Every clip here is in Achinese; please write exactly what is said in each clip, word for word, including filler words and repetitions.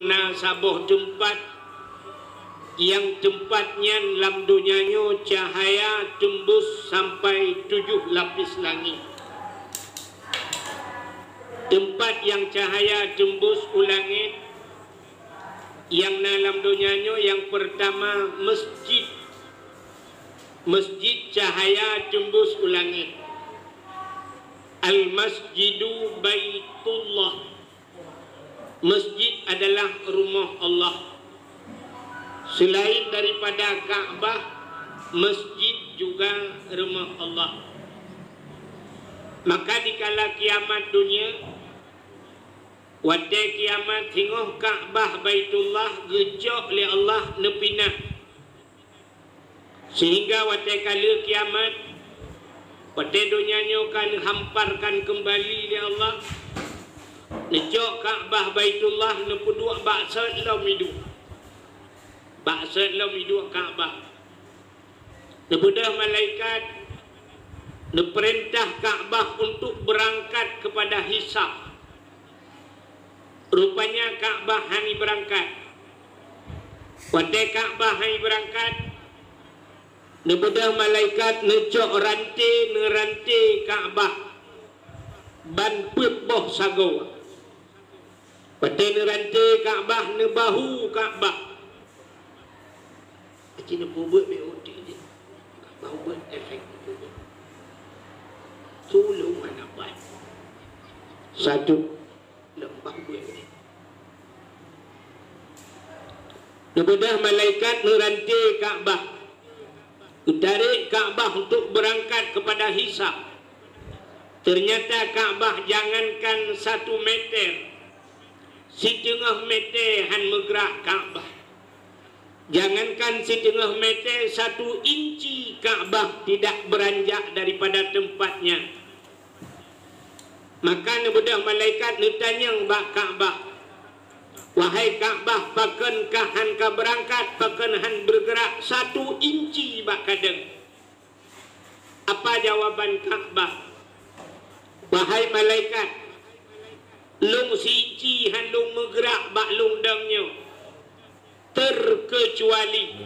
Na saboh teumpat, nyang teumpat nyan lam donya nyoe cahaya teumbus sampai tujoh lapis langét. Teumpat nyang cahaya teumbus u langét nyang na lam donya nyoe nyang peurtama masjid. Masjid cahaya teumbus u langét. Al-Masjidu Baitullah. Masjid adalah rumoh Allah. Selain daripada Ka'bah, masjid juga rumoh Allah. Maka dikala kiamat dunia, watée kiamat singoh Ka'bah Baitullah geucok lé Allah neupinah. Sehingga watée ka lheueh kiamat, watée donya nyoe ka neuhamparkan keumbali lé Allah, neucok Ka'bah Baitullah neupeuduek bak sot lom iduek. Bak sot lom iduek Ka'bah. Neubeudôh malaikat, neupeurintah Ka'bah untuk beurangkat keupada hisab. Rupanya Ka'bah hana beurangkat. Watée Ka'bah hana beurangkat, neubeudôh malaikat neucok ranté-neuranté Ka'bah ban peuet boh sagoe. Watée neuranté Ka'bah, neubahu Ka'bah. Aci neupeubuet B O T je. Bahu buet efek neupeubuet. Tulông anak bai. Satu. Leumbah buet. Neubeudôh malaikat neuranté Ka'bah. Geutarek Ka'bah untuk beurangkat keupada hisab. Ternyata Ka'bah jangankan satu meter, siteungoh meter han meugrak Ka'bah. Jangankan siteungoh meter, satu inci Ka'bah tidak beranjak daripada tempatnya. Maka neubeudôh malaikat neutanyong bak Ka'bah, "Wahai Ka'bah, pakon kah han ka beurangkat, pakon han beureugerak satu inci bak kadeueng?" Apa jawaban Ka'bah? "Wahai malaikat, lôn si-inci han lôn meugrak bak lôn dong nyoe, terkecuali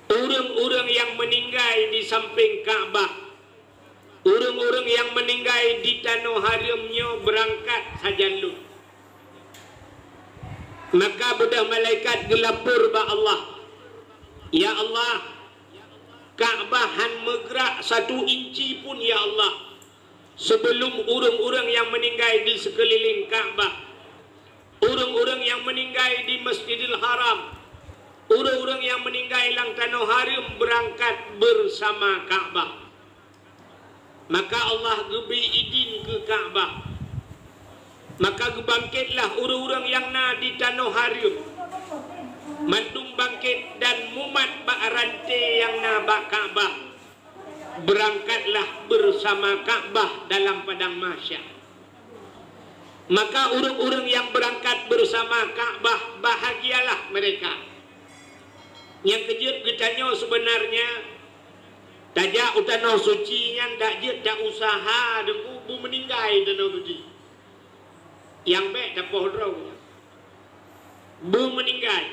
ureuëng-ureuëng nyang meuninggai di sampéng Ka'bah." Ureuëng-ureuëng nyang meuninggai di tanoh hareuem nyoe beurangkat sajan lôn. Maka beudôh malaikat geulapor bak Allah, "Ya Allah, Ka'bah han meugrak satu inci pun, ya Allah, sebelum ureuëng-ureuëng nyang meuninggai di seukeulileng Ka'bah, ureuëng-ureuëng nyang meuninggai di Masjidil Haram, ureuëng-ureuëng nyang meuninggai lam tanoh hareuem beurangkat beusama Ka'bah." Maka Allah geubri idin keu Ka'bah. Maka geubangketlah ureuëng-ureuëng nyang na di tanoh hareuem. Mandum bangket dan mumat bak ranté nyang na bak Ka'bah. Beurangkatlah beusama Ka'bah dalam padang mahsyar. Maka ureuëng-ureuëng nyang beurangkat beusama Ka'bah, bahagialah mereka. Nyang keujeuet geutanyoe seubeunarnya, tajak u tanoh suci nyan dak jeuet ta-useuha deungon beumeuninggai tanoh suci. Nyang bék tapoh droe nyan. Beumeuninggai.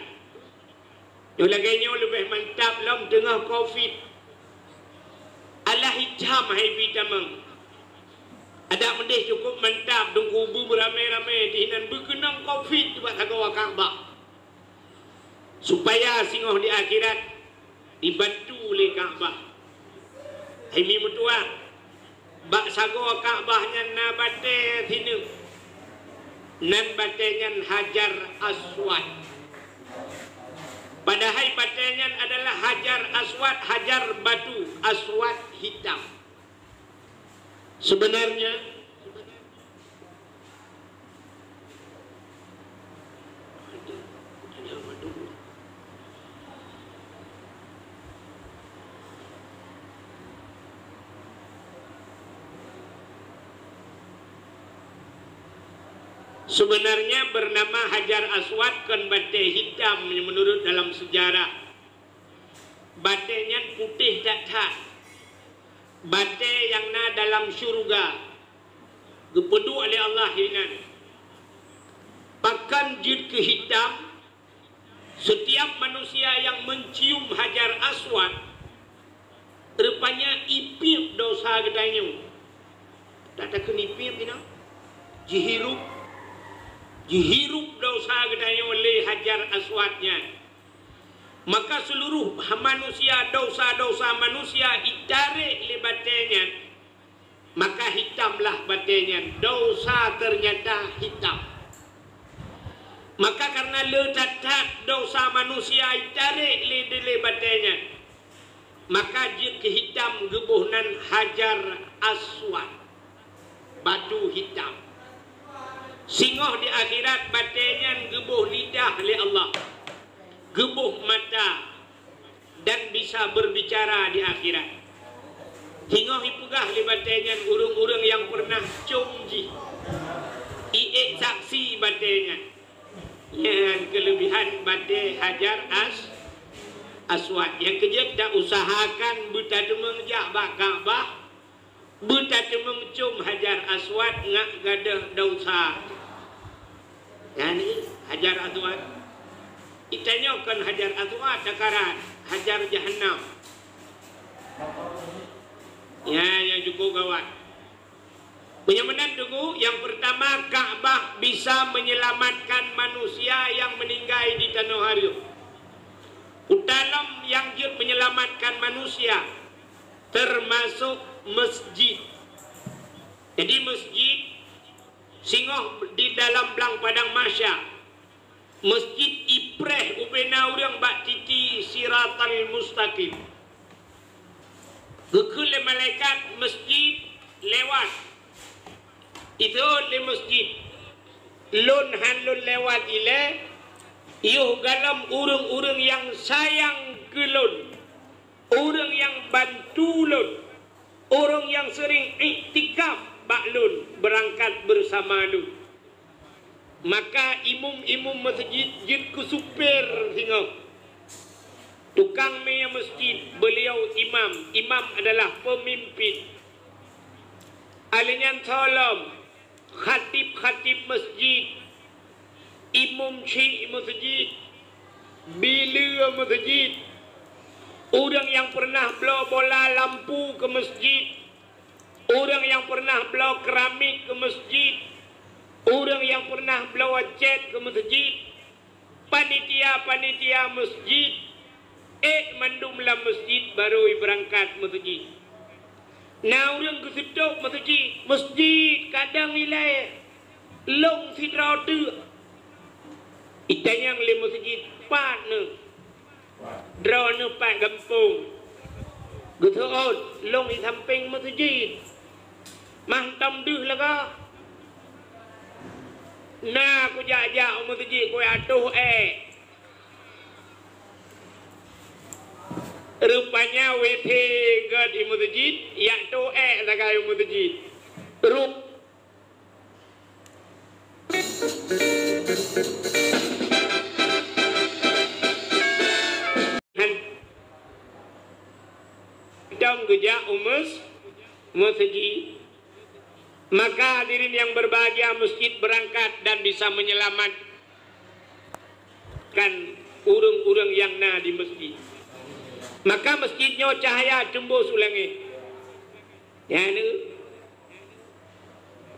Nyoe lagée nyoe leubeh mantap lom teungoh covid. Alah itam hai pih tamong. Adak meudeh cukup mantap deungon beumeramé-ramé dihinan beukeunong covid bak sagoe Ka'bah. Supaya singoh di akhirat dibantu lé Ka'bah. Hai mi meutuah, bak sagoe Ka'bah nyan na batée sineuk. Nan batée nyan Hajar Aswad. Padahai batée nyan adalah Hajar Aswad, hajar batu, aswad hitam. Sebenarnya, sebenarnya bernama Hajar Aswad, kon batée hitam menurut dalam sejarah. Batée nyan putéh that-that. Batée nyang na dalam syeuruga. Geupeuduek lé Allah inan. Pakon jeuet keu hitam? Setiap manusia yang mencium Hajar Aswad, rupanya ipiep dosa geutanyoe. Dak takheun ipiep inoe? Jihirup, jihirup dosa geutanyoe lé Hajar Aswad nyan. Maka seluruh manusia, dosa-dosa manusia itarek lé batée nyan. Maka hitamlah batée nyan, dosa ternyata hitam. Maka karena le that-that dosa manusia itarek lé dilée batée nyan, maka jeuet keu hitam geuboh nan Hajar Aswad, batu hitam. Singoh di akhirat batée nyan geuboh lidah lé Allah, geuboh mata, dan bisa berbicara di akhirat. Singoh ipeugah lé batée nyan ureuëng-ureuëng nyang pernah com jih, iék saksi batée nyan. Nyan keulebihan batée Hajar As-, Aswad. Nyang keujeuet, ta usahakan beutateumeung jak bak Ka'bah, beutateumeung com Hajar Aswad ngat gadôh dosa. Nyan Hajar Aswad. Itanyoe kon Hajar Aswad takaran, Hajar Jahannam. Ya, nyang cukup gawat. Meunyoe meunan deungoe, nyang pertama, Ka'bah bisa menyelamatkan manusia yang meninggai di tanoh hareuem. Utalom nyang jeuet menyelamatkan manusia, termasuk masjid. Jadi, masjid singoh di dalam blang padang mahsyar, masjid ipreh ubena ureuëng bak titi Siratal Mustaqim. Geukheun lé malaikat, "Masjid lewat." Iteun lé masjid, "Lôn hán lôn lewat ilée, yoh galom ureuëng-ureuëng nyang sayang keu lôn, ureuëng nyang bantu lôn, ureuëng nyang sering iktikaf bak lôn, beurangkat beusama lôn." Maka imum-imum masjid jeuet keu supir singoh. Tukang mie masjid, beliau imam. Imam adalah pemimpin. Alèh nyan tolom khatib-khatib masjid, imum chik masjid, bileue masjid, ureuëng nyang pernah bloe bola lampu keu masjid, ureuëng nyang pernah bloe keramik keu masjid, ureuëng nyang pernah bloe cét keu masjid, panitia-panitia masjid, ék mandum lam masjid barô ibeurangkat masjid. Na ureuëng geuseutôb masjid, "Masjid kadang ilée, lôn sidroe teuk." Itanyong lé masjid, "Pat neuh?" "Droeneuh pat gampông." Geuseuôt, "Lôn di sampéng masjid." "Mantong deuh lagoe." "Na kujak-jak u masjid, kujak toh ék." Rupanya WC gét di masjid, jak toh ék sagai u masjid. Rup- Dong geujak u mes-, masjid. Maka hadirin yang berbahagia, masjid berangkat dan bisa menyelamatkan ureuëng-ureuëng nyang na di masjid. Maka masjid nyoe cahya teumbôh su langét. Nyan,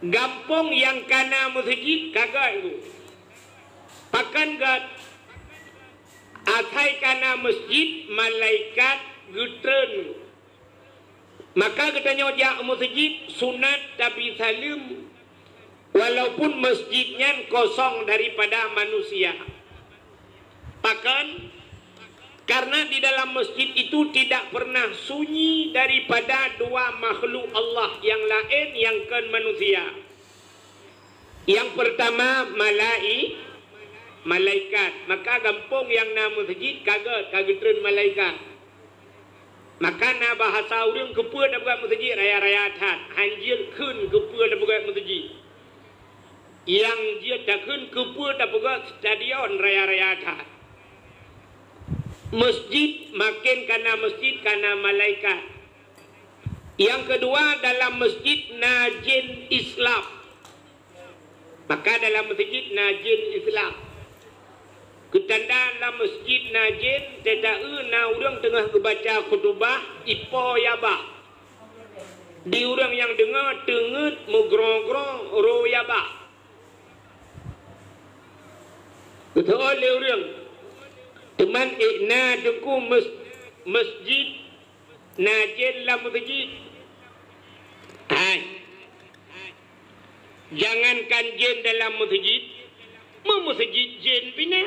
gampông nyang kana masjid ka gét. Pakon gét? Asai kana masjid, malaikat geutreun. Maka geutanyoe jak u masjid sunat tabri saleuem, walaupun masjid nyan kosong daripada manusia. Pakon? Karena di dalam masjid itu tidak pernah sunyi daripada dua makhluk Allah yang laén nyang kon manusia. Nyang pertama, malai-, malaikat. Maka gampông nyang na masjid ka gét, ka geutreun malaikat. Maka na bahasa ureuëng, keupeue tapeugét masjid raya-raya that, hán jeuet kheun keupeue tapeugét masjid. Nyang jeuet takheun keupeue tapeugét stadion raya-raya that. Masjid maken kana masjid, kana malaikat. Nyang keudua, dalam masjid na jén Islam. Maka dalam meuseujid na jén Islam. Keutanda lam meuseujid na jén, teuta-eu na ureuëng teungoh geubaca khutubah, ipo yaba. Di ureuëng nyang deungoe teungeut meugrong-grong roh yaba. Geuteuôt lé ureuëng, teuma ék na teungku meus-, meuseujid na jén lam meuseujid. Hai. Jangankan jén dalam meuseujid, meumeuseujid jén pih na.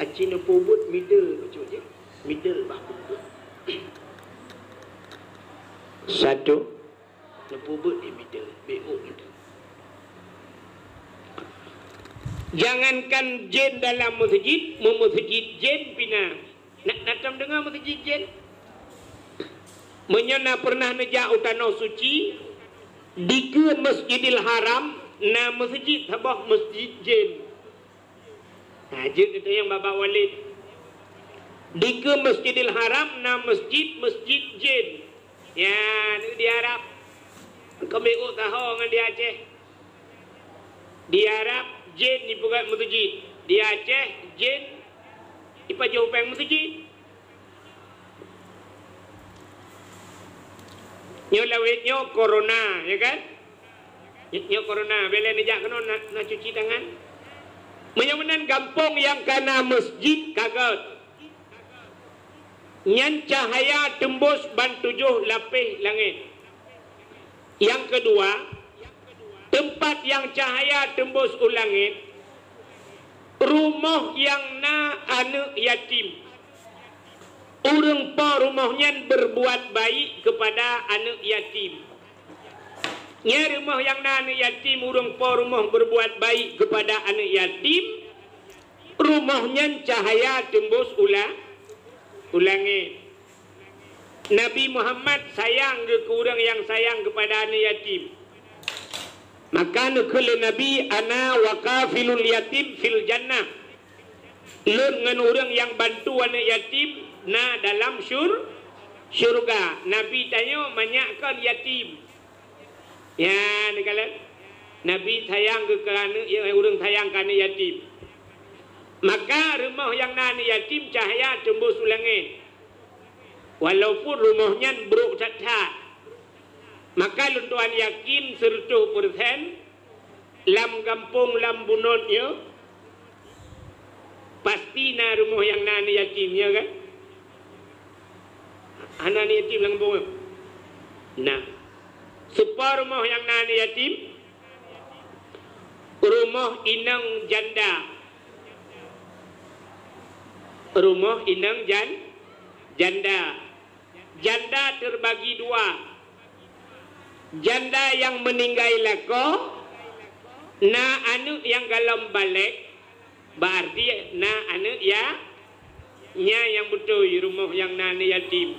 Aci neupeubuet middle bacut jih, middle bah peubuet. Satu, neupeubuet di middle, B O middle. Jangankan jén dalam meuseujid, meumeuseujid jén pih na. Na, na tom deungoe meuseujid jén? Meunyoe na peureunah neujak u Tanoh Suci, dikeue Masjidil Haram na meuseujid saboh meuseujid jén. Na jeuet neutanyong bak Walid. Dikeue Masjidil Haram na meuseujid, meuseujid jén. Nyan di Arab. Keumiek taho ngon di Aceh. Di Arab jén jipeugét meuseujid, di Aceh jén jipajoh péng meuseujid. Nyoe lawét nyoe corona, ya kan? Nyoe corona, bèk lé neujak keunoe na, na cuci tangan. Meunyoe meunan gampông nyang ka na meuseujid ka gét. Nyan cahaya teumbus ban tujoh lapéh langét. Nyang keudua, teumpat nyang cahaya teumbus u langét, rumoh nyang na aneuëk yatim. Ureuëng po rumoh nyan beurbuat baik keupada aneuëk yatim. Nyan rumoh nyang na aneuëk yatim, ureuëng po rumoh beurbuat baik keupada aneuëk yatim, rumoh nyan cahaya teumbus u la-, u langét. Nabi Muhammad sayang geuh keu ureuëng nyang sayang keupada aneuëk yatim. Maka neukheun lé Nabi, "Ana wa kafilul yatim fil jannah." Lôn ngon ureuëng nyang bantu aneuëk yatim na dalam syur-, syeuruga. Nabi tanyoe manyak kon yatim. Nyan, neukalon. Nabi sayang keu, keu aneuëk, ya, ureuëng sayang keu aneuëk yatim. Maka rumoh nyang na aneuëk yatim cahya teumbus u langét. Walaupun rumoh nyan brok that-that. Maka lôn tuan yakin seureutôh peureusén, lam gampông lam bunoe nyoe, pasti na rumoh nyang na aneuëk yatim, ya kan? Hana aneuëk yatim lam gampông nyoe? Na. Soe po rumoh nyang na aneuëk yatim? Rumoh inong janda. Rumoh inong jan-, janda. Janda teubagi dua. Janda nyang meuninggai lakoe, na aneuëk nyang golom balek, bak arti na aneuëk ya-, nyan nyang beutôi rumoh nyang na aneuëk yatim.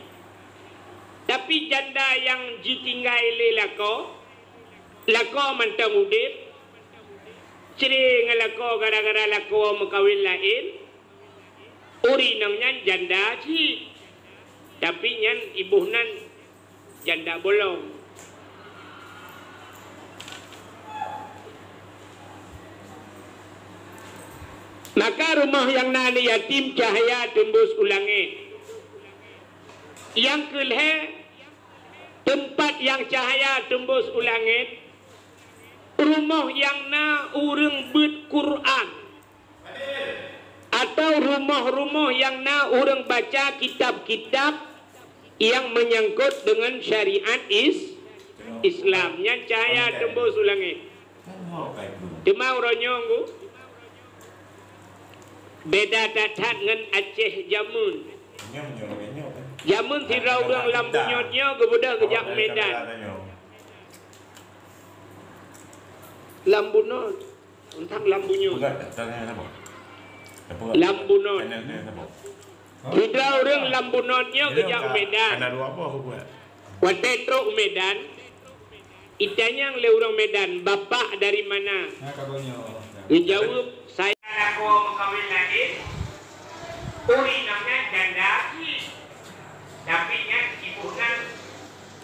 Tapi janda nyang jitinggai lé lakoe, lakoe mantong udeb, cre ngon lakoe gara-gara lakoe meukawen laén, ureuëng inong nyan janda cit, tapi nyan iboh nan janda bolong. Maka rumoh nyang na aneuëk yatim cahya teumbus u langét. Nyang keu lhée, teumpat nyang cahya teumbus u langét, rumoh nyang na ureuëng beuet Quran. Atau rumoh-rumoh nyang na ureuëng baca kitab-kitab nyang meunyangkot deungon syariat is-, Islam. Nyan cahya teumbus u langét. Teuma uroe nyoe, Ngku, beda that-that ngon Aceh jameun. Jameun sidroe ureuëng lam bunyot nyoe geubeudôh geujak Medan. Lam bunoe. Teuntang lam bunyot. Peugah, tanya siapa? Siapa? Lam bunoe. Tanya, tanya siapa? Sidroe ureuëng lam bunoe nyoe geujak Medan. Watée trok Medan, itanyong lé ureuëng Medan, "Bapak dari mana?" Geujaweueb, "Saya lakoe meukawen laén, ureuëng inong nyan janda cit, tapi nyan iboh nan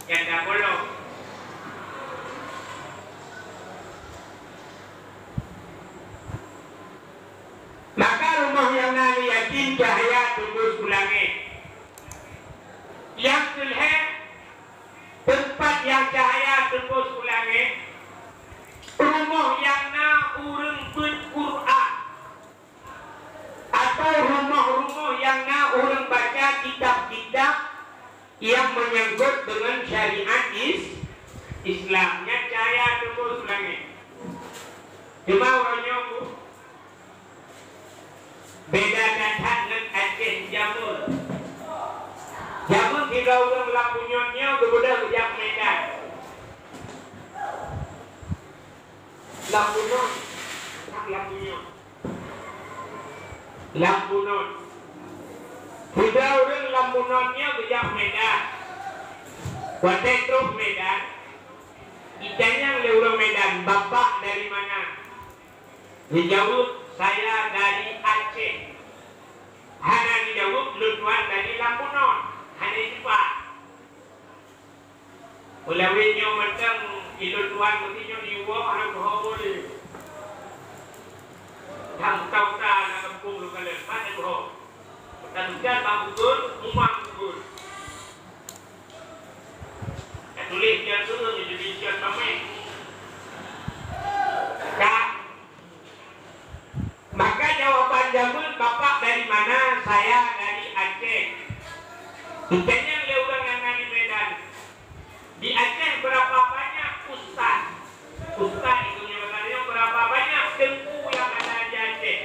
janda bolong." Nyang na lé yatim cahya teumbus u langét. Nyang keulhèe, teumpat nyang cahya teumbus u langét, rumoh nyang na ureuëng beuet Quran, atau rumoh-rumoh nyang na ureuëng baca kitab-kitab nyang meunyangkot deungon syariat is-, Islam. Nyan cahya teumbus u langét. Teuma uroe nyoe, Bu, beda that-that ngon Aceh jameun. Jameun sidroe ureuëng lam bunyot nyoe geubeudôh geujak Medan. Lam bunyot, lam bunyot. Lam bunyot. Sidroe ureuëng lam bunyot nyoe geujak Medan. Watèe trôh Medan, itanyong lé ureuëng Medan, "Bapak dari mana?" Geujaweueb, "Saya dari Aceh." Hana geujaweueb, "Lôn tuan dari lam bunyot." Hana jipat. Meulawi nyoe mantong ilôn tuan meuti nyoe di uwoe hana beuho boleh. Tham uta-uta na gampông lôn kalon, hana beuho. Meutan ujan bak bubur, mumang bubur. Ka tuléh siat ureuëng jadi siat pamét. Ka Maka jawaban jameun, "Bapak dari mana?" "Saya dari Aceh." Ditanyong lé ureuëng nyang na di Medan, "Di Aceh berapa banyak ustaz?" Ustaz itu nyoe, "Berapa banyak teungku yang ada di Aceh?"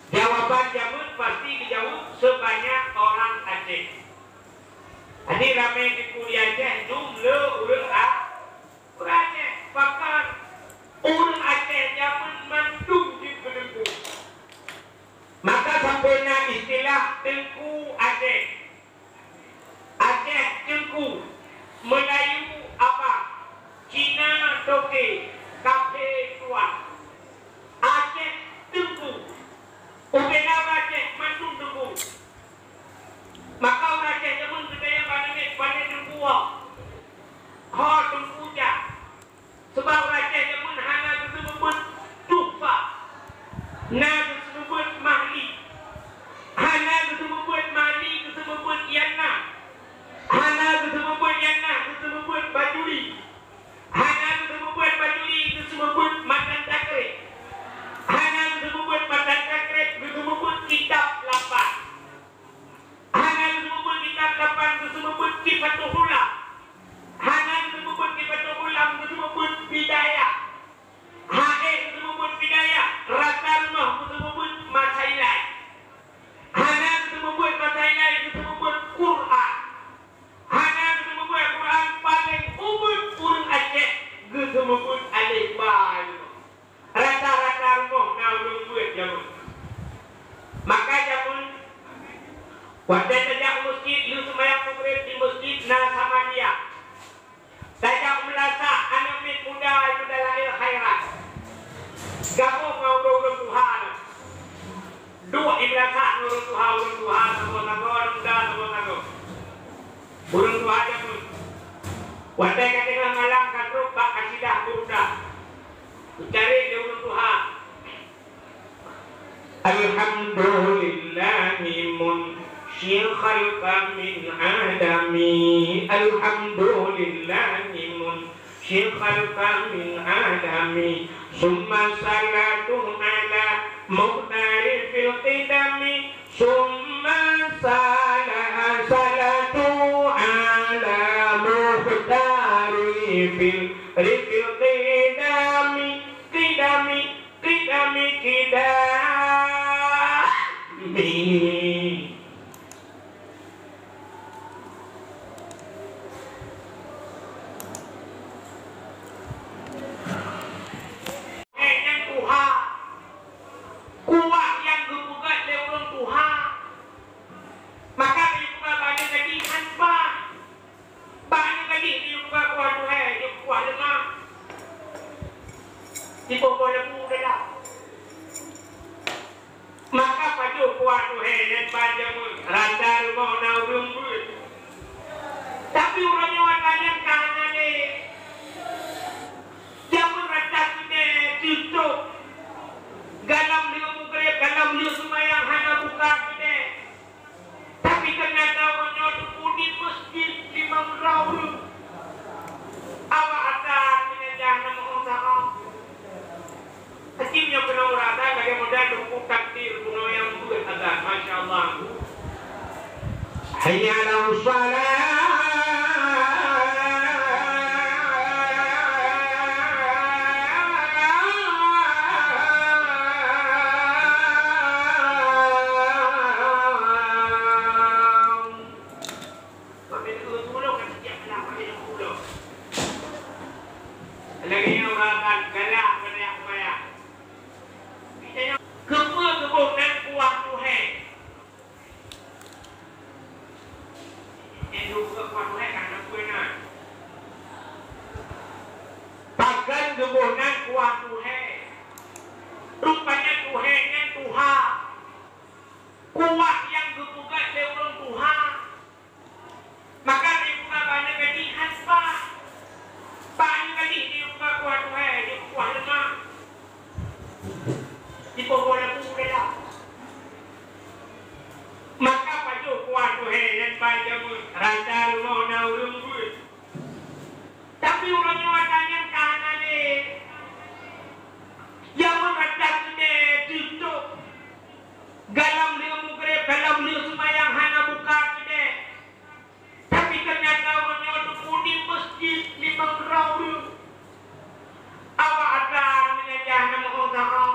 Jawaban jameun pasti geujaweueb, "Sebanyak orang Aceh." Jadi ramé teungku di Aceh, jumlah ureuëng a- Ureuëng Aceh, bahkan ureuëng Aceh jameun mandum jeuet keu teungku. Maka sampoe na istilah Teungku Aceh. Aceh Teungku, Meulayu Abang, Cina Toke, Kaphé Tuan. Aceh Teungku. Ubena Aceh mandum teungku. Maka ureuëng Aceh jameun geutanyong bak namiet, "Pane Teungku?" "Ho Teungku jak." Sabab ureuëng Aceh jameun hana geuseumeubeuet tufa, na geuseumeubeuet mahli. Hana geuseumeubeuet mahli, geuseumeubeuet yana. Hana geuseumeubeuet yana, geuseumeubeuet bajuri. Hana geuseumeubeuet bajuri, geuseumeubeuet matan takreb. Hana geuseumeubeuet matan takreb, geuseumeubeuet kitab lapan. Hana geuseumeubeuet kitab lapan, geuseumeubeuet Kifatul Ulam. Hana geuseumeubeuet Kifatul Ulam, geuseumeubeuet Bidayah. Hana geuseumeubeuet Bidayah, rata rumoh geuseumeubeuet Masailai. Hana geuseumeubeuet Masailai, geuseumeubeuet Quran. Hana geuseumeubeuet Quran, paléng ubit ureuëng Aceh geuseumeubeuet aleh ba. Rata-rata rumoh na ureuëng beuet jameun. Maka jameun, watée tajak meuseujid, lheueh seumayang Maghrib di meuseujid na samadiyah. Tajak meulasah aneuk miet muda, muda lahé Khairat. Gabong ngon ureuëng-ureuëng tuha na. Duek imeulasah ngon ureuëng tuha, ureuëng tuha sagoe-sagoe, aneuk muda sagoe-sagoe. Ureuëng tuha jameun. Watée ka teungoh ngalang ka trok bak kasidah burdah. Geucari lé ureuëng tuha. Alhamdulillahi munsyi khalqa min adami. Alhamdulillahi munsyi khalqa min adami. Summa salatu ala mukhtari fil qidami. Summa sala-, salatu ala mukhtari fil, fil qidami, qidami, qidami, qidami. Eh, nyang tuha. Kuah nyang geupeugah lé ureuëng tuha. Maka geupeugah bak nyan tadi han bah. Bak nyan tadi geupeugah kuah tuhai, geupeugah leumah. Tiboh boh lembu dalam. Maka pajoh kuah tuhai nyan ban jameun, rata rumoh na ureuëng beuet. Tapi uroe nyoe ata nyan ka hana lé. Jameun rata keudè teutob. Galam lheueh mugréb, galam lheueh Hayya 'alas shalah. Lagèe nyoe ureueng galak bak seumayang. Keupeue geuboh nan kuah tuhé? Pakon geuboh nan kuah tuhé? Rupanya tuhé nyan tuha. Kuah nyang geupeugöt lé ureueng tuha. Maka dibuka bak aneuk gadih han paih. Bak aneuk gadih dibuka kuah tuhé, dibuka kuah leumah. Dipoh-poh lampu dalam. Maka pajoh kuah tuhé nyan ban jameun, rata rumoh na ureueng beuet. Tapi uroe nyoe ata nyan ka hana lé. Jameun rata keudè tutôp. Galom lheueh mugreb, galom lheueh seumayang hana buka keudè. Tapi teunyata uroe nyoe teupeu di meuseujid limong droe ureueng. Awak azan meunyo hana meu'oh-oh.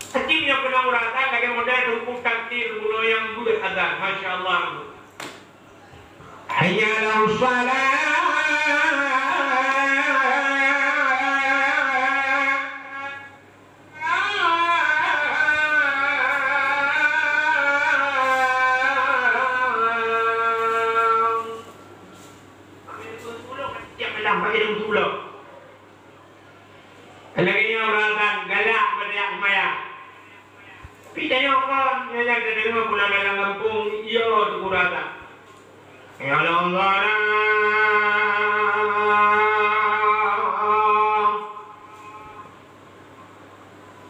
Aci meunyoe keunong ureueng azan lagèe model teungku takdir bunoe nyang beuet azan, masya Allah. Hayya 'alas shalah. Lagèe nyoe ureueng galak bak seumayang. Pih tanyoe kon, nyang tadeungoe pulang dalam gampông, yo teugura that. Ya Allah.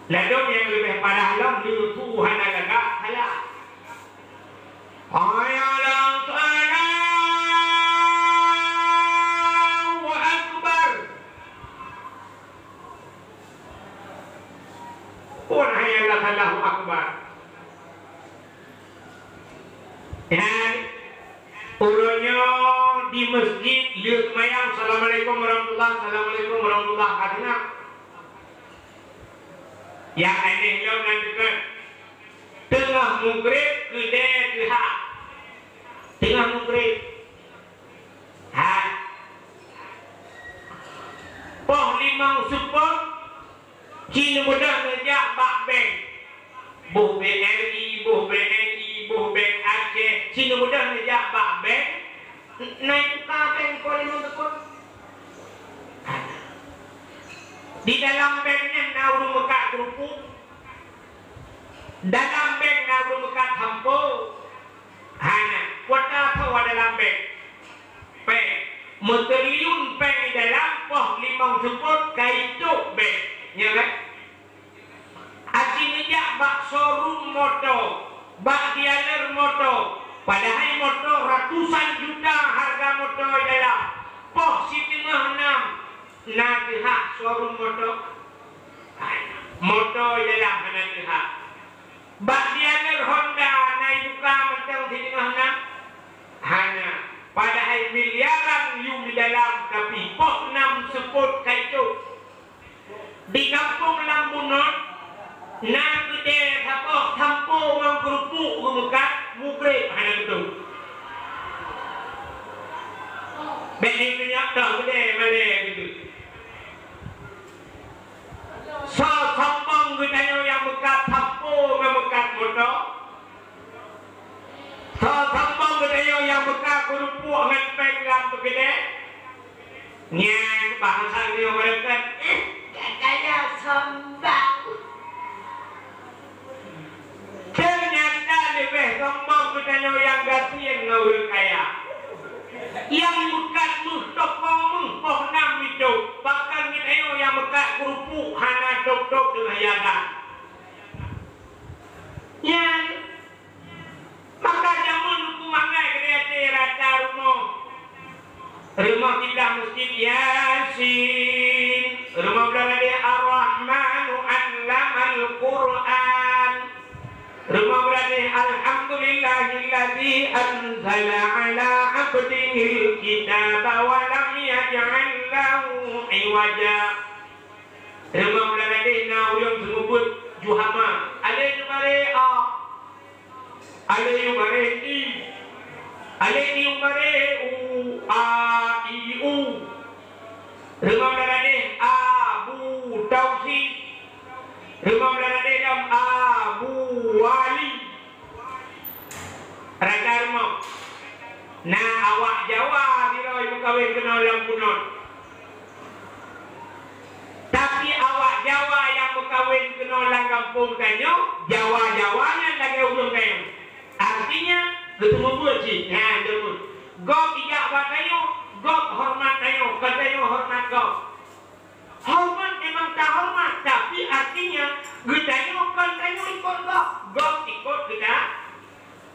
Ladôm nyang leubeh parah lom, leusu hana gagak, salah. Hayya 'alas shalah, Allahu Akbar. Pun hayya 'alas shalah, Allahu Akbar. Nyan, uroe nyoe di meuseujid, lheueh seumayang, "Assalamualaikum warahmatullah, assalamualaikum warahmatullah," ka deungö. Nyang aneh lom nan deungon, teungoh mugreb keudè teuhah. Teungoh mugreb. Ha. Poh limong seupôt, ci neubeudôh neujak bak bank. Boh B R I, boh B N I, boh bank Aceh, ci neubeudôh neujak bak bank. Na ibuka bank poh limong seupôt. Di dalam bank nyan na ureueng meukat keurupuk. Dalam bank na ureueng meukat sampo. Hana, kuota tho dalam bank. Péng, meutriliun péng di dalam, poh limong seupôt ka itôp bank. Nyo kan? Aci neujak bak showroom moto, bak dealer moto, padahai moto ratusan juta harga moto di dalam. Poh siteungoh nam na teuhah showroom moto. Moto di dalam hana teuhah. Bak dealer Honda na ibuka mantong siteungoh nam? Hana. Padahai miliaran yum di dalam, tapi poh nam seupôt ka itôp. Di gampông lam bunoe na keudè saboh sampo ngon keurupuk geumeukat, mugreb hana geutôp. Bèk jiteunyok toh keudè malèe geutôp. Soe sombong geutanyoe nyang meukat sampo ngon meukat moto? Soe sombong geutanyoe nyang meukat keurupuk ngon péng lam peukeudè? Nyan bangsa geutanyoe barangkat, eh, gata nyoe sombong. Teunyata leubeh sombong geutanyoe nyang gasien ngon ureueng kaya. Nyang meukat meuh toko meuh poh nam itôp, pakon geutanyoe nyang meukat keurupuk hana tôp-tôp teungoh jaga. Nyan, maka jameun Teungku mangat keudéh até rata rumoh. Rumoh siblah meuseujid Yasin, rumoh blah Ar-Rahmanu 'allamal Qur'an, rumoh blah Alhamdulillahilladzi Anzala ala abdihil kitaba wa lam yaj'al lahu iwaja. Teuma meunan na ureuëng seumeubeuet ju hama. Alif bareh a. Alif bareh i. Alif bareh u. A, i, u. Teuma meunan na Abu Tauhid. Teuma meunan na Abu Wali. Raja rumoh. Na awak Jawa sidroe meukawen keunoe lam bunoe. Tapi awak Jawa nyang meukawen keunoe lam gampông tanyoe, Jawa-Jawa nyan lagèe ureueng tanyoe. Artinya, geuteumeubeuet cit. Nyan, deungon. Gob ijak bak tanyoe, gob horeumat tanyoe, kon tanyoe horeumat gob. Horeumat memang tahoreumat, tapi artinya geutanyoe kon tanyoe ikot gob, gob ikot geutanyoe.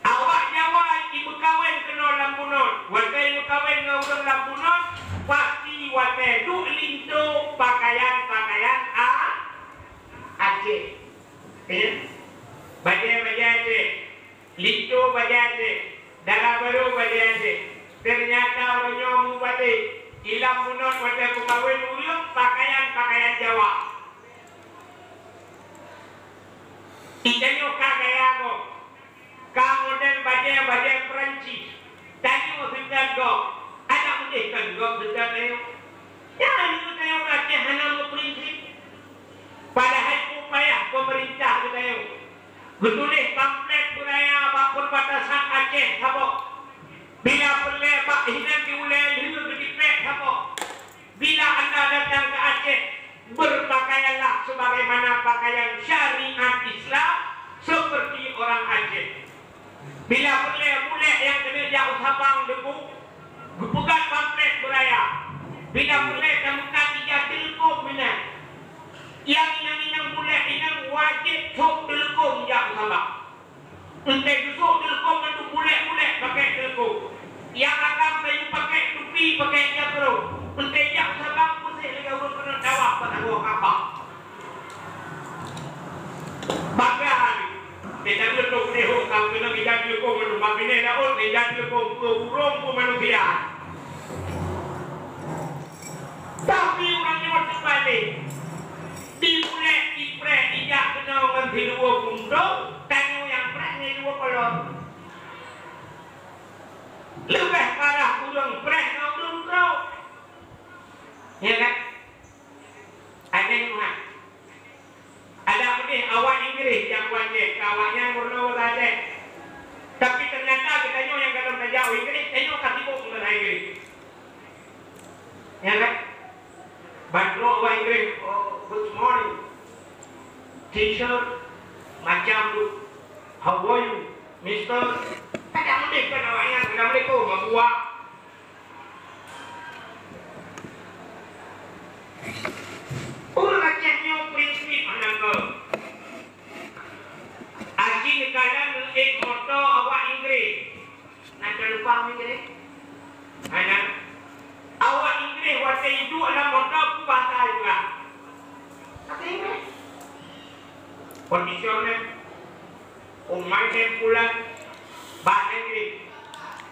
Awak Jawa jimeukawen keunoe lam bunoe. Watèe meukawen ngon ureueng lam bunoe, pasti watèe duek linto pakaian-pakaian a-, Aceh. Ya. Bajèe-bajèe Aceh. Linto bajèe Aceh, dara barô bajèe Aceh. Teunyata uroe nyoe mubalék, i lam bunoe watèe meukawen ureueng pakaian-pakaian Jawa. Geutanyoe ka gaya gob, ka model bajèe-bajèe Perancis. Tanyoe seutôt gob, adak udeh kon gob seutôt tanyoe. Nyan geutanyoe ureueng Aceh hana meuprinsip. Padahai peue payah peumeurintah geutanyoe. Geutuléh pamflet beuraya bak peubatasan Aceh saboh. Bila peureulèe bak hinan di ulèe lheueh geutipék saboh. Bila anda datang ke Aceh, berpakaianlah sebagaimana pakaian syariat Islam seperti orang Aceh. Bila peureulèe bulèk nyang keuneuk jak u Sabang deungon geupeugah pamflet beuraya. Bila peureulèe tameukat ija teuleukom meunan. Nyang inong-inong bulèk inong wajéb sôk teuleukom jak u Sabang. Eunteuk geusôk teuleukom mandum bulèk-bulèk pakèk teuleukom. Nyang agam kayu pakèk tupi, pakèk ija keurong. Eunteuk jak u Sabang, peuséh lagèe ureueng keuneuk tawaf bak sagoe Ka'bah. Bangga. Teuka lôn lôn peudeh hok ka keuneuk ija teuleukom mandum, bak binéh laôt ija teuleukom, peue burông, peue manusia. Tapi ureueng nyoe teubalék. Di bulèk, di preh, ijak keunoe ngon siluweue puntông, tanyoe nyang preh ngon siluweue kolor. Leubeh parah ureueng preh ngon ureueng trok. Ya kan? Aneh meunan. Adak udeh awak Inggréh nyang wajéb keu awaknyan meurunoe basa Aceh. Tapi teunyata geutanyoe nyang gohlom tajak u Inggréh, tanyoe ka sibok ngon bahasa Inggréh. Ya kan? Ban trok awak Inggréh, "Oh, good morning, teacher, madam, how are you, mister?" Adak udeh kon awaknyan, "Assalamualaikum, Abuwak." Ureueng Aceh nyoe prinsip hana keu. Aji neukalon neuék moto awak Inggréh. Na teuleupah Inggréh? Hana. Awak Inggréh watèe iduek lam moto peue bahasa juga. Bahasa Inggréh. Conditioner. Oh, my name Fulan, bahasa Inggréh.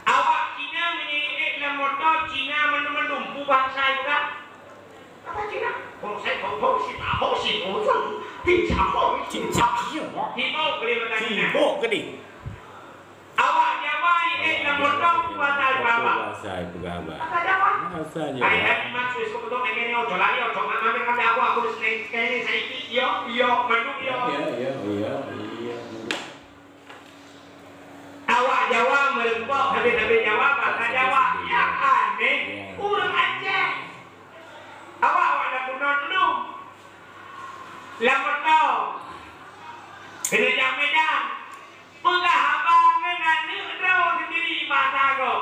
Awak Cina meunyoe ék lam moto Cina mandum-mandum, peue bahasa Iban? Bahasa Cina. Oh, saya tahu, tahu, sih, tahu, sih, tahu, sih, tahu, sih, tahu. Sibok keu bahasa Cina. Sibok keu. Awak Jawa ék lam moto peue bahasa Iban? Peue bahasa Iban? Bahasa Jawa. Bahasa Jawa. Ai, Nabi Mas, wis kebetulan lagi ni, ojo lari, ojo ngambil, ngambil aku, aku di sini, sini, saya ikut, yo, yo, mandum, yo. Iya, iya, iya, iya. Awak Jawa meureumpok sabe-sabe Jawa, bahasa Jawa. Nyang aneh, ureueng Aceh. Awak, awak lam bunoe dulu. Lam moto. Keuneuk jak Medan. Peugah haba ngon aneuk droe sendiri bahasa gob.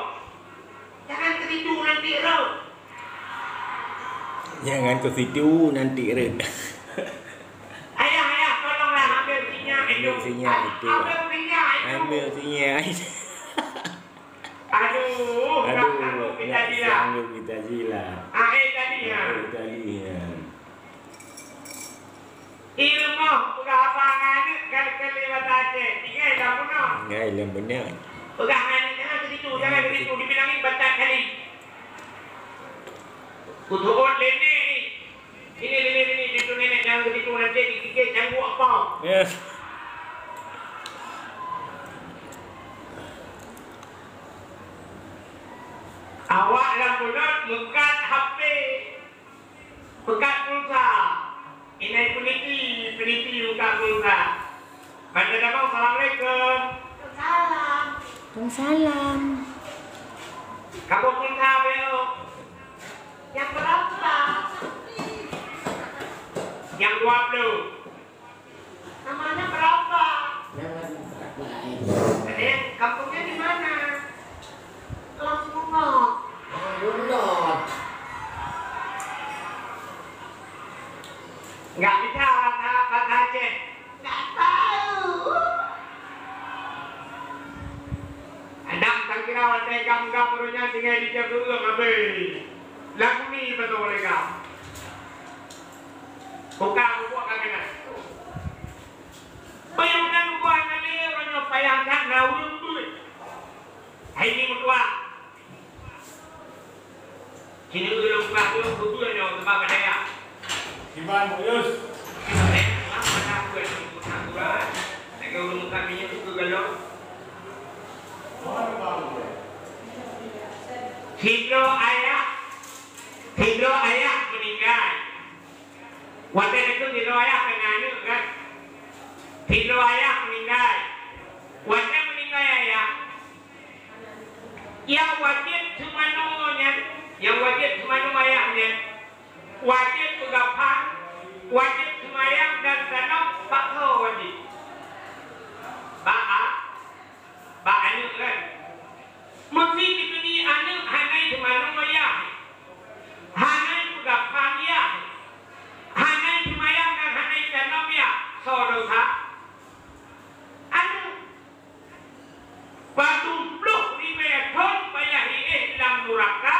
Jangan ke situ, nanti rot. Jangan ke situ, nanti rot. Ayah, ayah, tolonglah ambil sinyak itu. Ambil sinyak itu. Ambil sinyak itu. Ambil sinyak itu. Aduh, aduh, tak sanggup kita jilat. Sanggup kita jilat. Ah, eh, tadi, ya. Ah, eh, tadi, ya. Ilmu peugah haba ngon aneuk kali-kali bahasa Aceh. Tinggai lam bunoe. Tinggai lam bunoe. Peugah ngon aneuk, jangan ke situ. Dibilangin batat kali. Kutu'ot lé nèk ni. Sini, sini, sini, situ nenek jangan ke situ, nanti dikikit cangguek apa. Yes. Awak lam buleuen meukat H P. Peukat pulsa. Inai peuniti, peuniti meukat pulsa. Bantu damong, assalamualaikum. Salam. Waalaikumsalam. Kamoe pulsa beu. Yang berapa? Yang dua puluh. Namanya berapa? Ada yang kampungnya di mana? Lampunot. Lampunot. Enggak bisa bahasa, bahasa Aceh. Enggak tahu. Adam, tak kira watèe gam-gam ureueng nyan tinggai di Jawa Tengah habéh. Lagu ni betul mereka. Bukan bubuak ka keunan. Peue nyang meunan bubuak hana lé, uroe nyoe payah that na ureueng beuet. Hai ni meutuah. Sini ureueng buka tu, bubur nyoe sebab ada ya. Iban Yus. Eh, apa nak buat ni? Nak buat. Lagi ureueng buka minyak tu ke galon. Sidroe ayah, sidroe ayah meninggal. Watèe nyan sidroe ayah keu aneuk kan. Sidroe ayah meuninggai. Watèe meuninggai ayah, nyang wajéb seumanoe nyan, nyang wajéb seumanoe ayah nyan, wajéb peugaphan, wajéb seumayang dan tanom, bak soe wajéb? Bak a-, bak aneuk kan. Meusé jikeuli aneuk hana seumanoe ayah, hana peugaphan ayah, hana seumayang dan hana tanom ayah, soe desya? Aneuk. Padum ploh ribèe thon payah jiéh lam nuraka,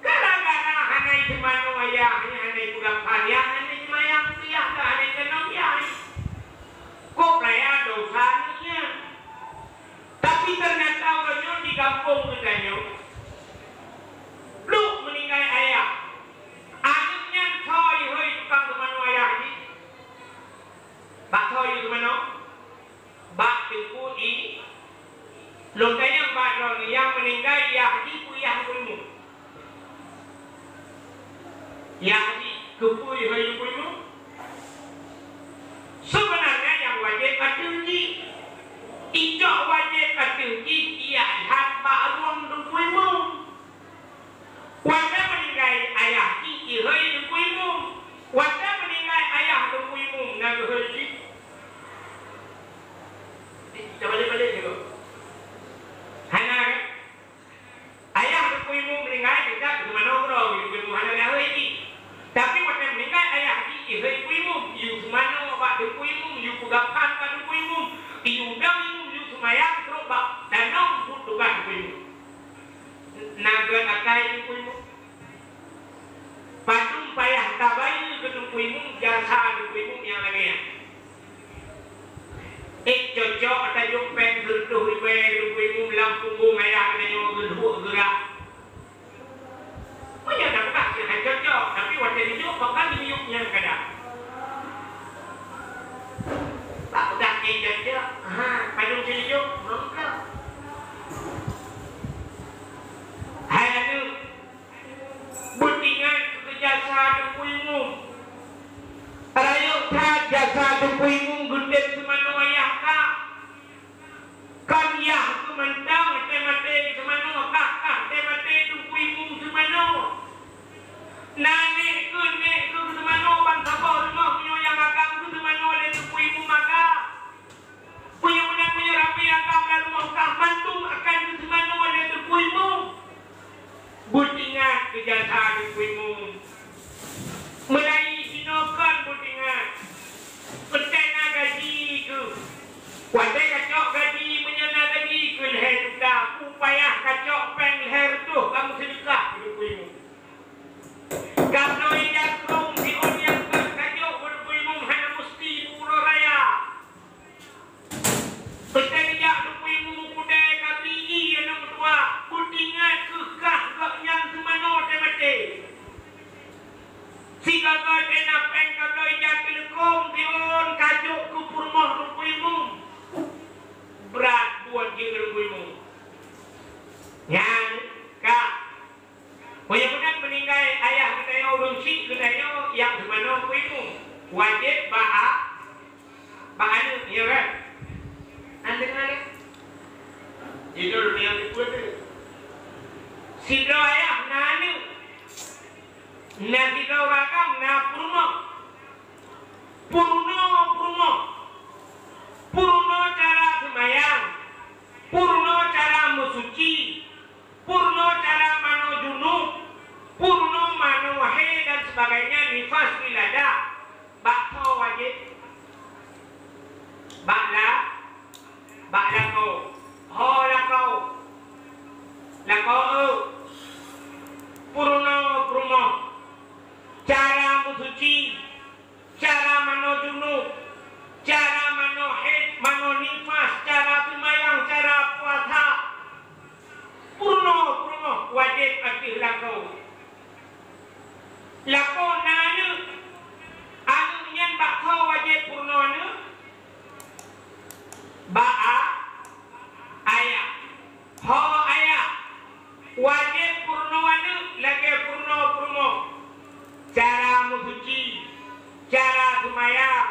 gara-gara hana seumanoe ayah, hana peugaphan ayah, hana seumayang ayah, hana tanom ayah. Kok raya desya aneuk nyan? Tapi teunyata uroe nyoe di gampông geutanyoe, pluek meuninggai ayah. Aneuk nyan soe jihôi tukang seumanoe ayah jih? Bak soe jiseumanoe? Bak teungku i-, lôn tanyong bak droeneuh, nyang meuninggai yah jih peue yah Teungku Imum? Yah jih keupeue jihôi Teungku Imum? Seubeunarnya nyang wajéb ateueh jih, icok wajéb ateueh jih jijak that bak rueng Teungku Imum. Watèe meuninggai ayah jih jihôi Teungku Imum. Watèe meuninggai ayah Teungku Imum na geuhôi jih? Tabalek-balek juga. Hana kan? Ayah Teungku Imum meuninggai, kita geuseumanoe keudroe, Teungku Imum hana lé hôi jih. Tapi watèe meuninggai ayah jih, jihôi Teungku Imum, yue seumanoe bak Teungku Imum, yue peugaphan bak Teungku Imum, yue undang Imum, yue seumayang trok bak danau buet tugaih Teungku Imum. Na geuakai Teungku Imum? Padum payah tabayeue keu Teungku Imum jasa Teungku Imum nyang lagèe nyan. Ék cocok tajok péng sireutôh ribèe Teungku Imum lam punggong ayah geutanyoe geuduek geurak. Meunyoe tapeugah cit han cocok, tapi watèe neujok, pakon neujok nyang kada. Tapeugah ék cocok, ha, padum cit neujok, meukeurah. Hai aneuk, beuingat keu jasa Teungku Imum. Rayeuk that jasa Teungku Imum geutém seumanoe ayah kah. Kon yah keuh mantong teumaté seumanoe, kah-kah teumaté Teungku Imum seumanoe. Na nèk keuh, nèk keuh seumanoe ban saboh rumoh, meunyoe nyang agam keuh seumanoe lé Teungku Imum agam. Meunyoe meunan, meunyoe ramé agam lam rumoh kah, mandum akan geuseumanoe lé Teungku Imum. Beuingat keu jasa Teungku Imum. Meulayeue jinoe kon beuingat. Peureutèe na Bak aneuk, ya kan? Aneuk, aneuk. Judul yang kedua tu. Sidroe ayah na aneuk. Na sidroe ureueng agam na peurunoe. Peurunoe, peurunoe. Peurunoe cara seumayang. Peurunoe cara meusuci. Peurunoe cara manoe junub. Peurunoe manoe haid dan sebagainya, nifas, wiladah. Bak soe wajéb? Bak la-, bak lakoe. Ho lakoe. Lakoe eu. Peurunoe peurumoh. Cara meusuci, cara manoe junub, cara manoe haid, manoe nifas, cara seumayang, cara puasa. Peurunoe peurumoh wajéb ateueh lakoe. Lakoe na aneuk. Aneuk nyan bak soe wajéb peurunoe aneuk? Bak a-, ayah. Ho ayah. Wajéb peurunoe aneuk lagée peurunoe peurumoh. Cara meusuci, cara seumayang,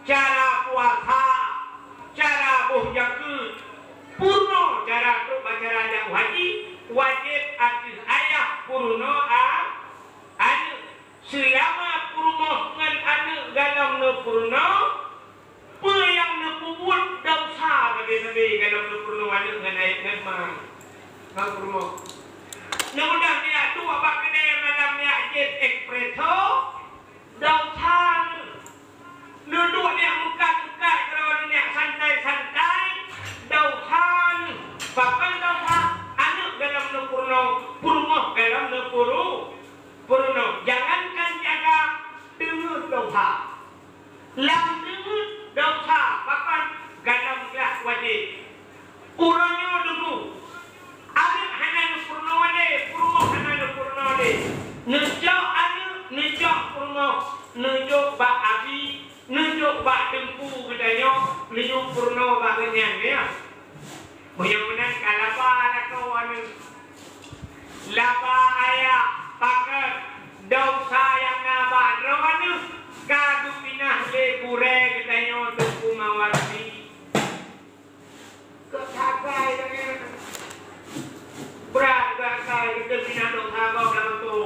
cara puasa, cara boh jakeuet, peurunoe cara trok bak cara jak haji, wajéb ateueh ayah peurunoe a-, aneuk. Seulama peurumoh ngon aneuk galom neupeurunoe, peue nyang neupeubuet desya sabe-sabe galom neupeurunoe aneuk ngon ayah ngon ma. Ngon peurumoh. Neumudah neujak duek bak keudè malam neujak jép espresso, desya. Neuduek neujak meukat-meukat keudroe neujak santai-santai, desya. Pakon desya? Aneuk galom neupeurunoe, peurumoh galom neupeurunoe. Peurunoe, jangankan jaga, deungon desya. Lam deungon desya, pakon? Galom gleh wajéb. Uroe nyoe deungon, aneuk hana neupeurunoe lé, peurumoh hana neupeurunoe lé. Neujok aneuk, neujok peurumoh, neujok bak abi, neujok bak teungku geutanyoe, neujok peurunoe bak geuhnyan, ya. Meunyoe meunan ka laba lakoe aneuk. Laba ayah, pakon? Desya nyang na bak droe aneuk ka geupinah lé gurée geutanyoe Teungku Mawardi. Keu sagai lagée nyan. Brat geuakai geutanyoe pinah desya gob lam teungku.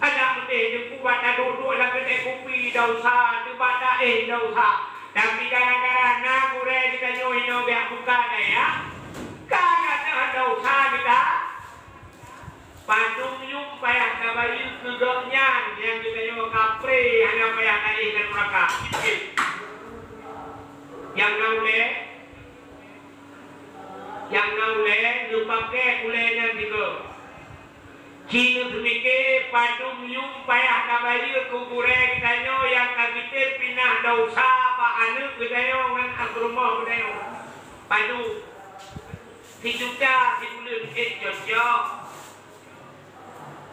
Adak meudeh teungku bak taduek-duek lam keutai kupi desya, teubak taéh desya. Tapi gara-gara na gurée geutanyoe inoe bak buka dayah, ka gata desya gata. Padum yum payah tabayeue keu gobnyan nyang geutanyoe kapré hana payah taéh lam neuraka. Nyang na ulée, nyang na ulée neupaké ulée nyan sigoe. Ci neuseumike padum yum payah tabayeue keu gurée geutanyoe nyang ka geutem pinah desya bak aneuk geutanyoe ngon peurumoh geutanyoe. Padum? Sijuta sibuleuen ék cocok.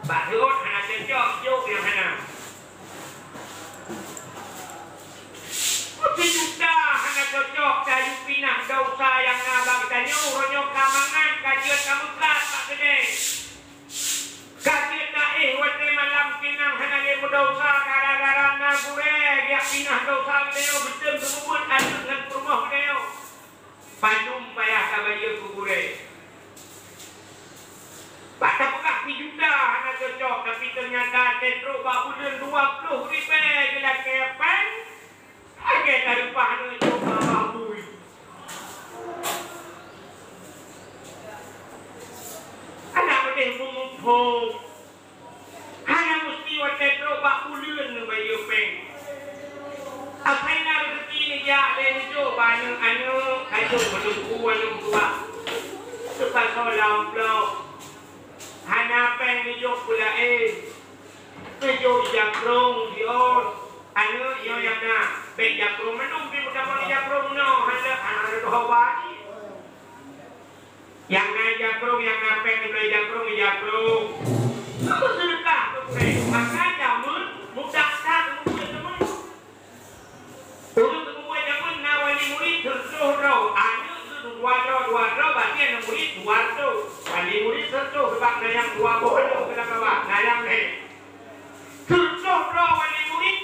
Bak rhot hana cocok, jok nyang hana. Sijuta hana cocok, tayue pinah desya nyang na bak geutanyoe, uroe nyoe ka mangat, ka jeuet ka meukat bak keudè. Ka jeuet taéh watée malam pinang hana lé meudesya gara-gara na gurée geujak pinah desya geutanyoe geutem seumeubeuet aneuk ngon peurumoh geutanyoe. Padum payah tabayeue keu gurée. Bak tapeugah sijuta hana cocok, tapi teunyata trok bak buleuen dua ploh ribée geulakée péng, lagée tareupah aneuk jok babah bui. Aneuk meudeh meumuphom. Hana musti watée trok bak buleuen neubayeue péng. Asai na reuzeuki neujak lé neujok bak aneuk-aneuk, ka jok beuteungku aneuk dua. Teupasoe lam blok. Hana péng neujok peulaén. Neujok jakrong jiôh. Aneuk nyoe nyang na, bék jakrong mandum pih meutamong jakrong nyoe, hana, hana reutoh bak. Nyang na jakrong, nyang na péng, nibak jakrong, jakrong. Apa seudeukah keu péng? Maka jameun mudah that mubuet jameun. Ureueng mubuet jameun na wali murid seureutôh droe, aneuk seureutôh dua droe, dua droe, berarti aneuk murid dua reutôh. Wali murid seureutôh, sebab na nyang dua boh aneuk keunan kawan, na nyang lhèe. Seureutôh droe wali murid,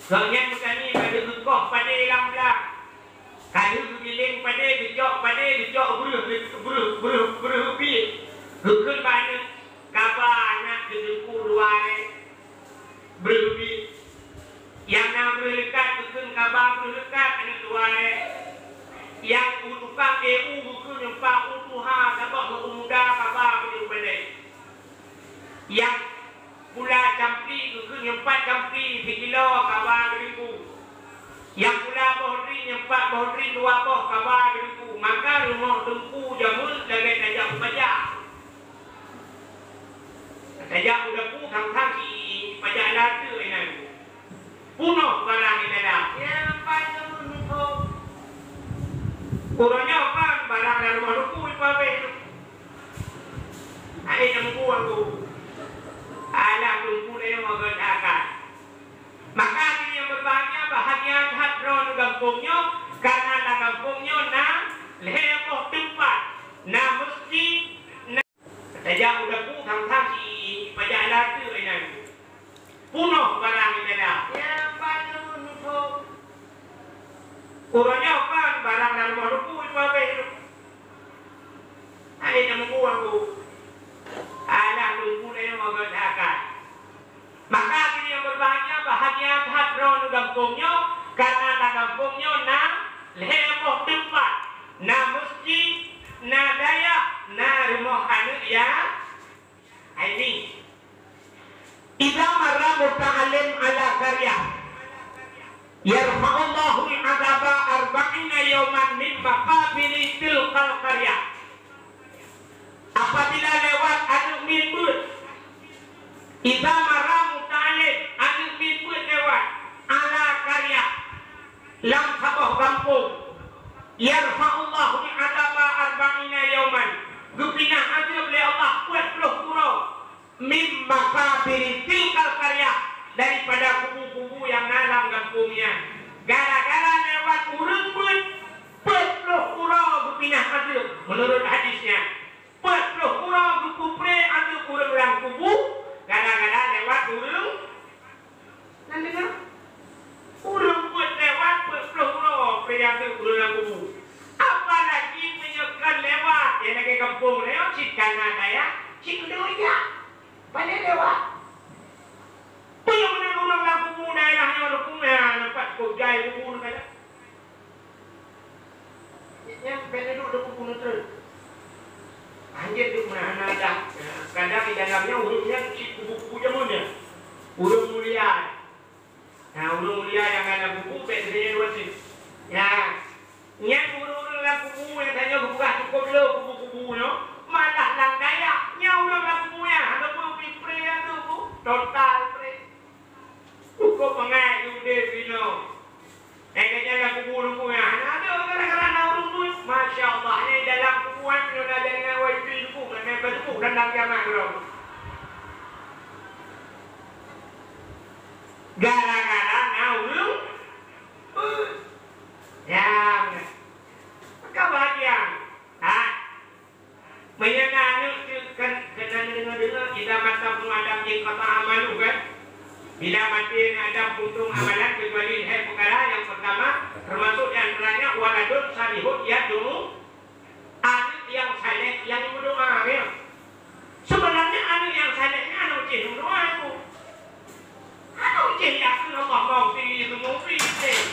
Gobnyan meutanyoe ka lheueh geukoh padé lam blang. Ka lheueh geugiléng padé, geucok padé, geucok breueh, breueh, breueh, breueh biet. Geukheun bak aneuk, kaba aneuk keu teungku dua lé. Breueh biet. Nyang na breueh leukat geukheun kaba breueh leukat aneuk dua lé. Nyang u tukang éue geukheun nyang pat u tuha saboh ngon u muda kaba breueh lé. Nyang pula campli geukheun nyang pat campli sikilo kaba geuribèe. Nyang pula boh dri nyang pat boh dri dua boh kaba geuribèe. Maka rumoh teungku jameun lagèe tajak u pajak. Tajak u dapu thang-thang si pajak laju inan. Punoh barang di dalam. Ya, pai teumeunumpuk. Uroe nyoe kan barang dalam rumoh teungku ipabeh. Hai teungku aku. Alah teungku lé nyoe geunakan. Maka hadirin yang berbahagia, bahagia that droeneuh gampông nyoe, karena lam gampông nyoe na lhèe boh teumpat, na meuseujid, na tajak u dapu thang-thang si pajak laju inan. Punoh barang di dalam. Ya, pai teumeunumpuk. Uroe nyoe kan barang dalam rumoh teungku ipabeh. Hai teungku aku. Alah teungku lé nyoe geunakan. Maka hadirin yang berbahagia, bahagia that droeneuh gampông nyoe, karena lam gampông nyoe na lhèe boh teumpat, na meuseujid, na dayah, na rumoh aneuk ya-, yatim. Idza marra muta'allim ala qaryah, yarfa'ullahu 'adzaba arba'ina yauman min maqabiri tilkal qaryah. Apabila lewat aneuk miet beuet, idza marra muta'allim, aneuk miet beuet lewat, ala qaryah, lam saboh gampông, yarfa'ullahu 'adzaba arba'ina yauman, geupinah azeub lé Allah peuet ploh uroe. Min maqabiri tilkal qaryah, daripada kubu-kubu nyang na lam gampông nyan. Gara-gara lewat ureueng beuet, peuet ploh uroe geupinah azeub, meunurot hadis nyan. Peuet ploh uroe geupeupré azeub ureueng lam kubu, gara-gara lewat ureueng Nan deungoe? Ureueng peuet lewat peuet ploh uroe peuet azeub ureueng lam kubu. Apalagi meunyoe kon lewat, nyang lagèe gampông nyoe cit ka na dayah, cit keudroe jak. Paleng lewat. Peue nyang meunan ureueng lam kubu daerah nyoe, ureueng kubu nyan, nampak cukôp jai kubu nyan. Nyan bèk neuduek di kubu neutrön. Hanjeuet duek meunan hana adat. Kadang di dalam nyan ureueng nyan cit kubu-kubu jameun nyan. Ureueng mulia. Nah, ureueng mulia nyang hana kubu bèk teudeungoe dua cit. Nyan, nyan ureueng-ureueng lam kubu nyang tanyoe geupeugah cukôp le kubu-kubu nyoe, malah lam dayah. Nyan ureueng lam kubu nyan hana peue pih pré nyan tu, total pré. Cukôp mangat udép inoe. Hai ka jalan kubu lôn peugah, hana ada gara-gara na ureueng beuet. Masya Allah, hanya di dalam kuburan nyoe na jaringan wifi lôn peugah, na Facebook dan dalam kiamat keudroe. Gara-gara na ureueng beuet. Ya, maka bahagia. Ha? Meunyoe na aneuk teuk keu-, keunan deungoe-deungoe, idza mata ibnu Adam inqata'a amaluhu, kan? Bila maté aneuk Adam, putus amalan kecuali lhèe peukara. Nyang peurtama, teumasok di antaranya waladun salihun yad'u, aneuk nyang saleh nyang meudoa, ya. Sebenarnya aneuk nyang saleh nyan hana cit meudoa, Bu. Hana cit yakin, "Allahummaghfirli dzunubi," cit.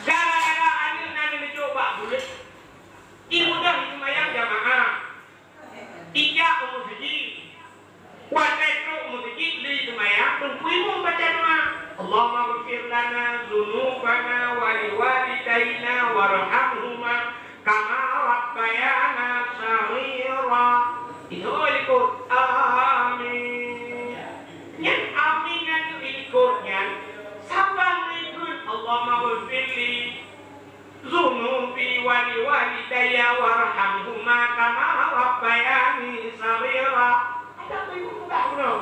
Gara-gara aneuk nyan neujok bak buleuen, Ibunoe jiseumayang jamaah. Ijak u meuseujid. Watèe trok u meuseujid lé jiseumayang, teungku imum baca doa, "Allahummaghfir lana dzunubana wa liwalidaina warhamhuma kama rabbayana shaghira." Itu likot. Amin. Nyan amin nyan likot nyan. Saban likot, "Allahummaghfirli dzunubi wa liwalidayya warhamhuma kama rabbayani shaghira." Ada ibu peugah bunoe.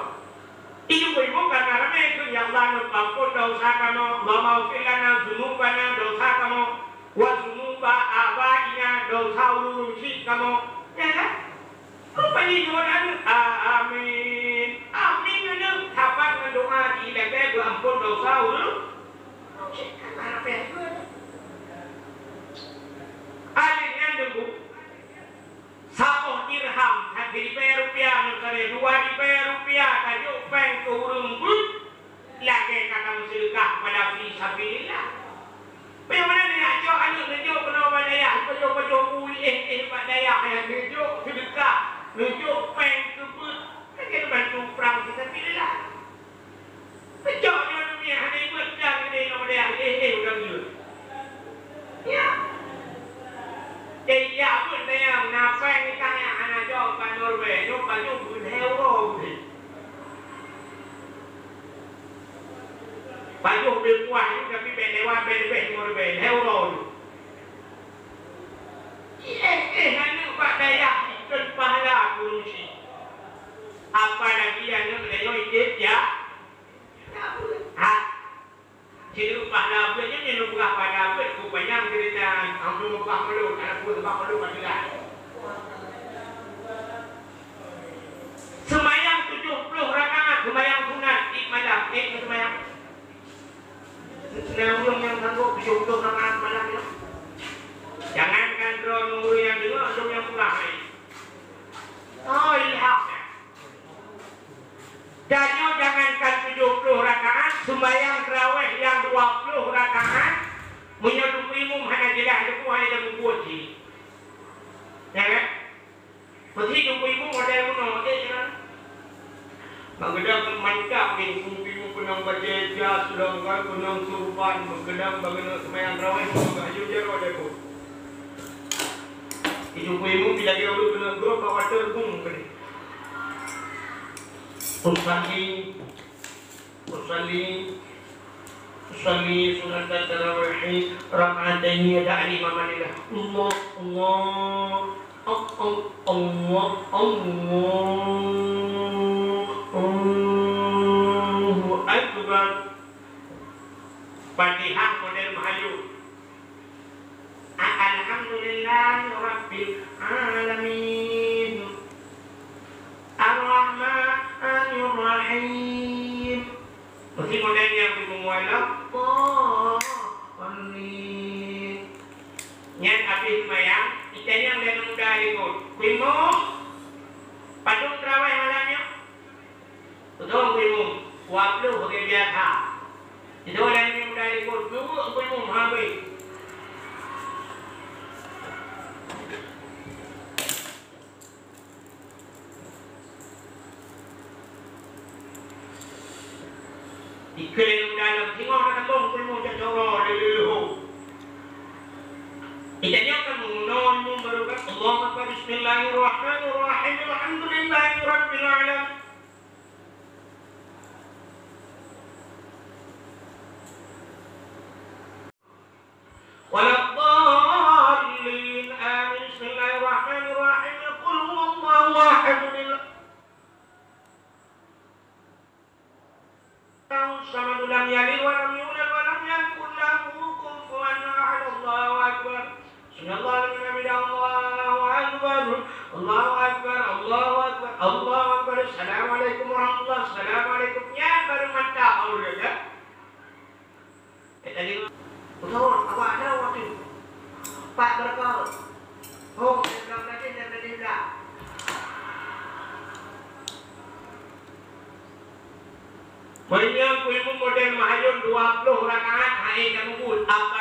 Ibu-ibu kana ramé keu, "Ya Allah, neupeuampôn desya kamoe, Allahummaghfir lana dzunubana," desya kamoe, "wa dzunuba abaina," desya ureueng syik kamoe. Ya kan? Rupajih jaweueb aneuk, "Amin." Amin aneuk, saban Doa di ilée beuampôn desya ureuëng. Alèh nyan deungon saboh dirham, siribèe rupiah, nyoe kali dua ribèe rupiah, tajok péng keu ureuëng beuet, lagèe ka tameuseudeukah pada fi sabilillah. Bagaimana ni, nak cok aneuk neujok keunoe bak dayah, pajoh-pajoh bu éh-éh bak dayah, neujok seudeukah, neujok péng keu beuet, lagèe neubantu prang fi sabilillah. Peucok nyoe dunia hana ibuet dan geude ngon dayah, éh-éh ureuëng jeuet. Ya. Jadi, ya, pun dayah, na péng nyang hana jok bak nyoe ribèe, nyoe pajoh beuet lhèe uroe beuet. Pajoh beuet puah nyoe, tapi bèk lewat, bèk leubeh nyoe ribèe, lhèe uroe nyoe. Éh-éh aneuk bak dayah, ikheun pahala keurusi. Apalagi aneuk geutanyoe idéh ya, ha. Sidroe pahala beuet nyan, nyan peugah pahala beuet, ku panyang ceurita, hampir meubah mulod, hana peue seubab mulod ka jeulaih. Seumayang tujoh ploh rakaat, seumayang sunat, di malam, éh, seumayang. Na ureuëng nyang sanggob tujoh ploh rakaat malam nyoe? Jangankan droeneuh ureuëng nyang deungoe, ureuëng nyang peugah hai. Oh, ilham. Dan nyoe jangankan tujoh ploh rakaat, seumayang tarawih nyang dua ploh rakaat, meunyoe teungku imum hana jeulaih teungku, hana mubuet jih. Ya kan? Meusti teungku imum model bunoe, eh, ya kan? Bak geudang mantap nyan, teungku imum keunong bajèe jas, sedangkan keunong surban, meukeunong bak geunong seumayang tarawih, keunong bak aju jaroe debot. Teungku imum bila dia ureuëng keunong grob bak water boom keunan. Usalli, usalli, usalli sunnatat tarawih rak'ataini, ada Ali Mamadillah. Allah, Allah, Allah, Allah, Allah, Allahu Akbar. Fatihah model meuhayô. Alhamdulillahirabbil alamin. Arrahmanirrahim. Meusti model nyang beumeunguai lom. Amin. Nyan abéh seumayang, itanyong lé aneuk muda likot. Teungku imum, padum tarawih malam nyoe? Beutôi, Teungku Imum, dua ploh lagèe biasa. Itu lain nyang dari pun, dua Teungku Imum habéh. Ikheun lé ureueng dalam, singoh na sambông Teungku Imum jak cok droe lé leuleuho. Itanyong kamoe, meunoe Imum baru kan, Allahu Akbar, Bismillahirrahmanirrahim, Alhamdulillahirabbil alamin. Waladdallin. Amin. Bismillahirrahmanirrahim. Qul huwallahu ahad. Allahu samad. Lam yalid wa lam yulad wa lam yakul lahu kufuwan ahad. Allahu akbar. Sami'allahu liman hamidah. Allahu akbar. Allahu akbar. Allahu akbar. Allahu akbar. Assalamualaikum warahmatullah. Assalamualaikum. Nyan baru mantap, ya. Eh, tadi, beutôi, awak ada waktu. Pak berapa? Oh, saya bilang tadi, saya tadi bilang. Meunyoe Teungku Imum model meuhayôn dua ploh rakaat, hai ka mubuet, apa